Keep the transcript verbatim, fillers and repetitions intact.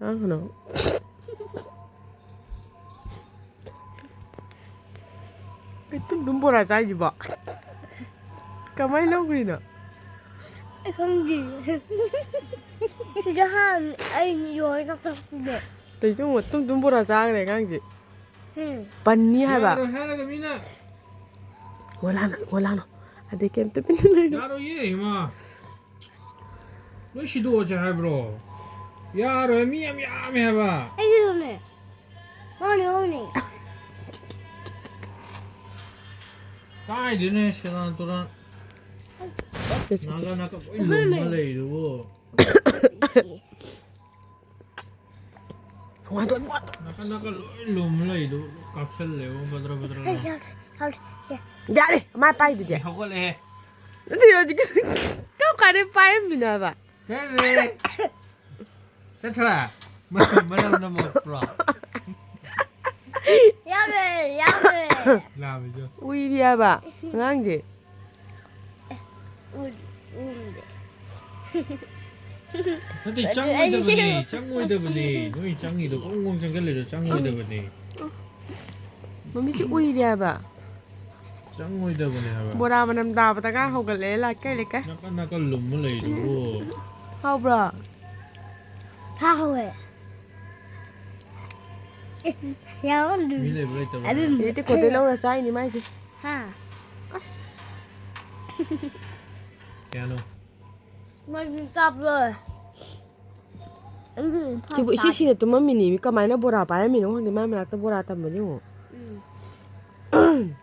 ꯉꯥꯡꯒꯅꯣ꯫ ꯀꯩ ꯇꯨꯝ ꯇꯨꯝ ꯕꯣꯔꯥ ꯆꯥꯏꯁꯤꯕꯣ? ꯀꯃꯥꯏꯅ ꯂꯧꯈ꯭ꯔꯤꯅꯣ? ꯑꯩ ꯈꯪꯗꯦ꯫ ꯁꯤꯗ ꯍꯥꯟꯅ ꯑꯩ ꯌꯣꯜꯂꯒ ꯆꯠꯄꯅꯦ꯫ ꯀꯩ ꯇꯨꯝ ꯇꯨꯝ ꯇꯨꯝ ꯕꯣꯔꯥ ꯆꯥꯈ꯭ꯔꯦ ꯑꯉꯥꯡꯁꯦ꯫ ꯎꯝ꯫ ꯄꯟꯅꯤ ꯍꯥꯏꯕ꯫ ꯌꯥꯔꯣꯏ ꯍꯥꯏꯔꯒ ꯃꯤꯅ꯫ ꯋꯥ ꯂꯥꯡꯅꯨ, ꯋꯥ ꯂꯥꯡꯅꯨ꯫ ꯑꯗꯩ ꯀꯩꯝ ꯇꯨꯃꯤꯟꯅ ꯂꯩꯅꯨ꯫ ꯌꯥꯔꯣꯏꯌꯦ, ꯏꯃꯥ꯫ ꯂꯣꯏ ꯁꯤꯗꯣꯛꯑꯁꯦ ꯍꯥꯏꯕ꯭ꯔꯣ? ꯌꯥꯔꯣꯏ, ꯃꯤ ꯌꯥꯝ ꯌꯥꯝꯃꯦ ꯍꯥꯏꯕ꯫ ꯑꯩꯁꯨꯅꯦ꯫ ꯃꯥꯅꯦ, ꯃꯥꯅꯦ꯫ ꯀꯥꯏꯗꯩꯅꯣ, ꯁꯦꯔꯥꯟ ꯇꯨꯔꯥꯟ꯫ ꯁꯦ, ꯁꯦ, ꯁꯦ, ꯅꯥꯀꯟ ꯁꯦ꯫ ꯅꯥꯀꯟ ꯂꯣꯏ ꯂꯨꯝꯃ ꯂꯩꯗꯨꯕꯨ꯫ ꯋꯥꯟꯊꯣꯛ, ꯋꯥꯟꯊꯣꯛ꯫ ꯅꯥꯀꯟ ꯅꯥꯀꯟ ꯂꯣꯏ ꯂꯨꯝꯃ ꯂꯩꯗꯨꯕꯨ ꯀꯥꯞꯁꯜꯂꯦꯕ, ꯕꯗ꯭ꯔ ꯕꯗ꯭ꯔ ꯂꯥꯎ꯫ ꯁꯦ, ꯁꯦ, ꯁꯦ, ꯁꯦ꯫ ꯌꯥꯔꯦ, ꯃꯥ ꯄꯥꯏꯗꯨꯗꯤ꯫ ꯑꯩ ꯍꯧꯒꯠꯂꯛꯑꯦ꯫ ꯅꯠꯇꯦ, ꯍꯧꯖꯤꯛ ꯀꯔꯝ ꯀꯥꯟꯗ ꯄꯥꯏꯔꯝꯃꯤꯅꯣ ꯍꯥꯏꯕ? ꯆꯠꯈ꯭ꯔꯦ꯫ ꯆꯠꯈ꯭ꯔꯦ꯫ ꯃꯅꯝ, ꯃꯅꯝ ꯅꯝꯃꯛꯄ꯭ꯔꯣ? ꯌꯥꯎꯔꯦ, ꯌꯥꯎꯔꯦ꯫ ꯂꯥꯕꯁꯨ꯫ ꯎꯏꯔꯤ ꯍꯥꯏꯕ ꯑꯉꯥꯡꯁꯦ꯫ ꯎ-, ꯎꯔꯤꯅꯦ꯫ ꯅꯠꯇꯦ, ꯑꯗꯨ ꯆꯪꯉꯣꯏꯗꯕꯅꯦ, ꯑꯩꯁꯦ ꯆꯪꯉꯣꯏꯗꯕꯅꯦ꯫ ꯅꯣꯏ ꯆꯪꯉꯤꯗꯣ ꯒꯣꯡ ꯒꯣꯡ ꯆꯪꯁꯤꯜꯂꯤꯗꯣ ꯆꯪꯉꯣꯏꯗꯕꯅꯦ꯫ ꯃꯃꯤꯠꯁꯦ ꯎꯏꯔꯦ ꯍꯥꯏꯕ꯫ ꯆꯪꯉꯣꯏꯗꯕꯅꯦ ꯍꯥꯏꯕ꯫ ꯕꯣꯔꯥ ꯃꯅꯝ ꯇꯥꯕꯗꯒ ꯍꯧꯒꯠꯂꯛꯑꯦ ꯂꯩꯀꯥꯏ ꯂꯩꯀꯥꯏ꯫ ꯅꯥꯀꯟ ꯅꯥꯀꯟ ꯂꯨꯝꯃ ꯂꯩꯗꯨꯕꯨ꯫ ꯍꯥꯎꯕ꯭ꯔꯣ? ꯍꯥꯎꯋꯦ꯫ ꯑꯦ, ꯌꯥꯎꯔꯝꯗꯣꯏꯅꯤ꯫ ꯃꯤ ꯂꯩꯕ꯭ꯔꯥ ꯂꯩꯇꯕ꯭ꯔꯥ? ꯑꯗꯨꯝ ꯁꯤꯗꯤ ꯇꯦꯡꯀꯣꯠꯇꯩ ꯂꯧꯔ ꯆꯥꯏꯅꯤ ꯃꯥꯏꯁꯦ꯫ ꯍꯥ? ꯑꯁ꯫ ꯀꯌꯥꯅꯣ? ꯃꯣꯏꯗꯤ ꯆꯥꯕ ꯂꯣꯏꯔꯦ꯫ ꯑꯗꯨꯗꯤ ꯏꯝꯐꯥꯜ ꯁꯤꯕꯨ ꯏꯁꯤ ꯇꯥꯗꯦ꯫ ꯁꯤꯅ ꯇꯨꯝꯃꯝꯃꯤꯅꯤ꯫ ꯀꯃꯥꯏꯅ ꯕꯣꯔꯥ ꯄꯥꯏꯔꯝꯃꯤꯅꯣ ꯈꯪꯗꯦ꯫ ꯃꯥꯏ ꯃꯅꯥꯛꯇ ꯕꯣꯔꯥ ꯊꯝꯕꯅꯤ ꯌꯦꯡꯉꯣ꯫ ꯎꯝ꯫